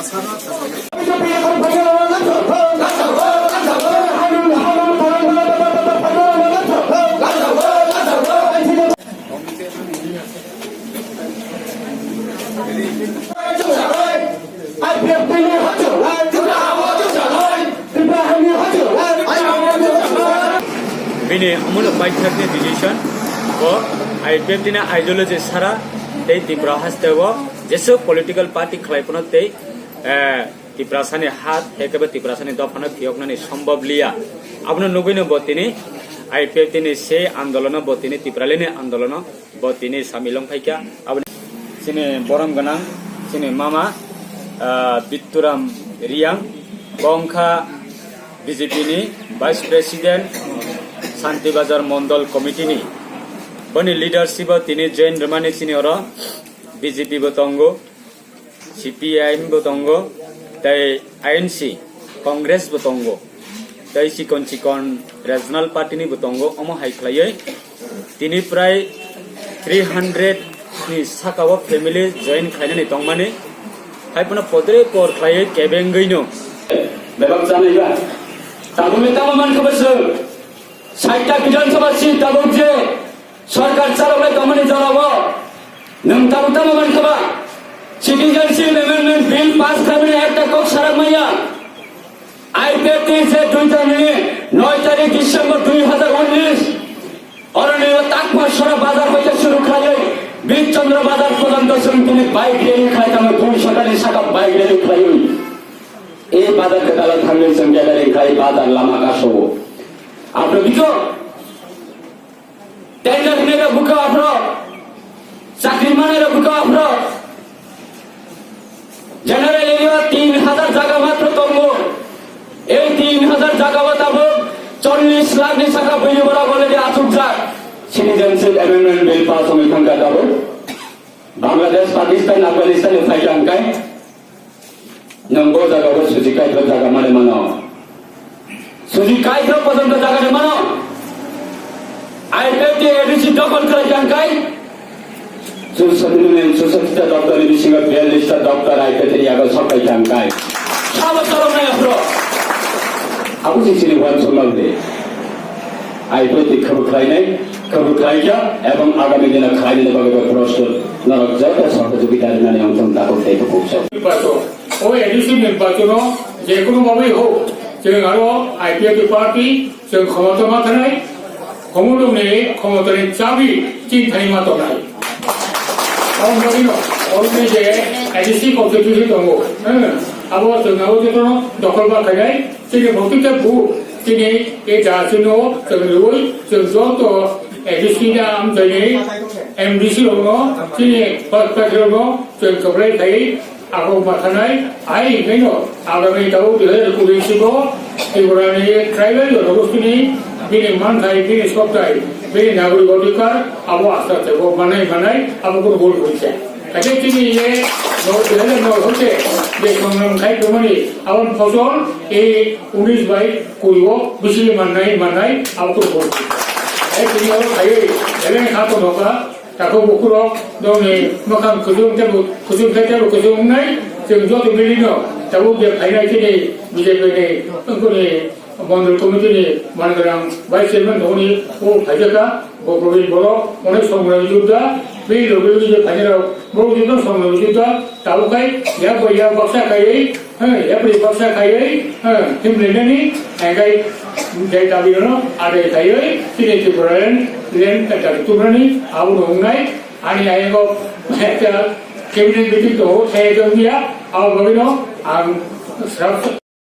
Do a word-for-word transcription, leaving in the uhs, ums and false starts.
Bini omono paithakni decision bo I P F T ni ideology sara tei Tripura hasteo jesuk political party khlai phano tei, eh, Tiprasani ha, hekebe Tiprasani dophano phiyoknani sombhob liya. Abono nugwino bo tini I P F T ni se andolono bo tini Tipralini andolono bo tini samil wng phaikha. Aboni chini borom gwnang, chini mama, ah, Bitturam Riyang, bo wngkha B J P ni Vice President, Santi Bazar Mondol Committee ni. Boni leadership o tini join rwmani chini oro B J P bo tongo. C P I M bo tongo, tei I N C, Congress bo tongo, tei chikon chikon regional party ni bo tongo. Omo hai khlaiwi tini prai three hundred ni saka o family join khlainani tongmani, hai phano podre por khlaiwi kebengwi no. Bebak chanai ba. Tabukni tamo mankha bwswk? Saita Bidhan Sabha seat tabuk je Sarkar chaloknai tongmani jorao nwng tabuk tamo mankha ba? Citizenship Amendment Bill pass khlaimani ekta kok sarak maya. I P F T je dui tarik, noi tarik December dui hazar unnish, oroni o Takma sora bazar hoite shuru khlaiwi Bir Chandra bazar porjonto chwng tini bike rally khlai tamo, dui sotani saka bike rally khlaiwi. E bazar kwtalo thangwi chwng gathering khlai bazar lama kasao. Apro biko Tender hinwi rok bwkha aphro, chakri manwi rok bwkha aphro. General area tin hazar jaga matro tongo. Ei tin hazar jaga o tabuk chollish lakh ni saka bini borok already achukjak. Citizenship Amendment Bill pass wngwi thangkha tabuk. Bangladesh, Pakistan, Afghanistan ni phaikha hwnkhe. Nwng bo jaga o suji kaithok jaga mani mano. Suji kaithok pojonto jaga ni mano. I P F T A D C dokol khlai kha hwnkhe. Chusatini, chusatita doptor ni bisingo biyallis ta doptor I P F T ni yago sok kai kha hwnkhe. Sabo cholok nai aphro. Abo se chini wan sumang de. I P F T khobor khlainai, khobor khlaikha, ebong agami dino khlainani bagwi bo prosto norok joto sohojogita rinani wngthung, tabuk tei bukhuk sok. Nirbachon, o A D C nirbachono jekunu babai hok, chwng aro I P F T party, chwng khomota ma thanai, khomulungni khomotani chabi chini thani ma tongnai. Aboni bagwino, oro tei je A D C constituency tongo, eh, abo chwng abo jotono dokhol ma khainai, chini bokti khe bu, chini e ja chini o chwng rwui, chwng joto A D C ni amchaini M D C rokno, chini pa-, party rokno chwng kwplai khai, Ako mathanai, ai hingkaino, agami tau dui hazar kuri sibo, Tripura ni tribal jonogosti ni bini manthai, bini sokthai, bini nagorik odhikar, abo asta thebo manai manai, abo kono bol kori se. Kaje tini ye, no, dui hazar no hote, je songram khai kumani, abon fosol, e unis bai kuri o, bisi manai manai, abo kono bol kori se. Ai tini abo khai, eleng khato noka, Takhuk bukhurok nokni mwkhang kuchung teibo kuchung khe teibo kuchung wngnai, chwng joto bili no tabuk je phainai chini B J P ni wngkuni mondol committee ni mangrang vice chairman tongoni o phaijak kha, bo Probin borok onek songroi jukda, bini logi logi je phainai rok borok jukda songroi jukda, tabuk khai yak bai yak baksa khaiwi Hei, yapri baksa khaiwi, hei, himlainani, hingkai, jai dabi rano, adai khaiwi, chini Tripura land, land, eh, dabi tubrani, abono wngnai, ani ayego, ekta cabinet meeting to, thai ekdom dia, abo bagwino, ang, sab,